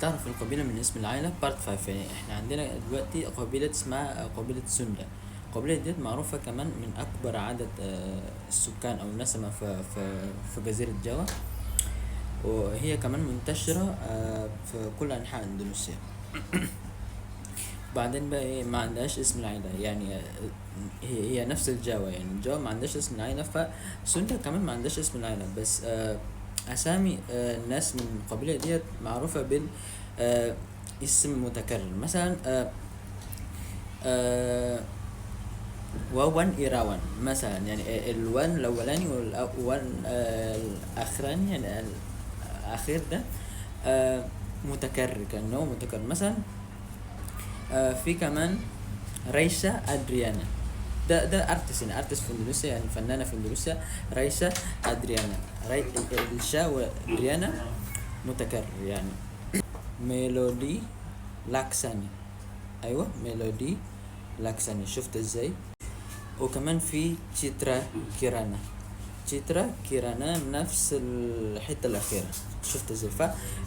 تعرف القبيلة من اسم العائلة part 5. يعني احنا عندنا دلوقتي قبيلة اسمها قبيلة سوندا. القبيلة ديت معروفة كمان من أكبر عدد السكان أو النسمة في جزيرة جاوا، وهي كمان منتشرة في كل أنحاء إندونيسيا. بعدين بقى ايه، ما عندهاش اسم العيلة، يعني هي نفس الجاوا، يعني الجاوا ما عندهاش اسم العيلة، فسوندا كمان ما عندهاش اسم العيلة، بس أسامي الناس من القبيلة ديت معروفة بال اسم متكرر. مثلا ووان إيراوان مثلا، يعني الوان الأولاني والوان الأخراني، يعني الأخير ده متكرر، كأنه متكرر. مثلا في كمان ريشا أدريانا، ده artis، يعني artis في اندونيسيا، يعني فنانة في اندونيسيا، ريشا أدريانا، الشا ودريانا متكرر يعني. ميلودي لاكساني، ايوه ميلودي لاكساني، شفت ازاي؟ وكمان في تشيترا كيرانا، تشيترا كيرانا نفس الحتة الأخيرة، شفت ازاي؟ ف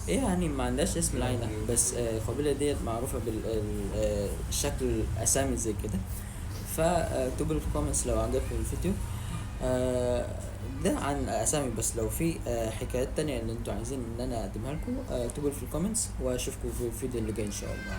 يعني ما عندهاش اسم العيلة، بس القبيلة ديت معروفة بالشكل الأسامي زي كده. فاكتبوا لي في ال comments لو عجبكم الفيديو. ده عن الأسامي، بس لو في حكايات تانية اللي انتوا عايزين ان انا اقدمها لكم، اكتبوا لي في ال comments، واشوفكم في الفيديو اللي جاي ان شاء الله.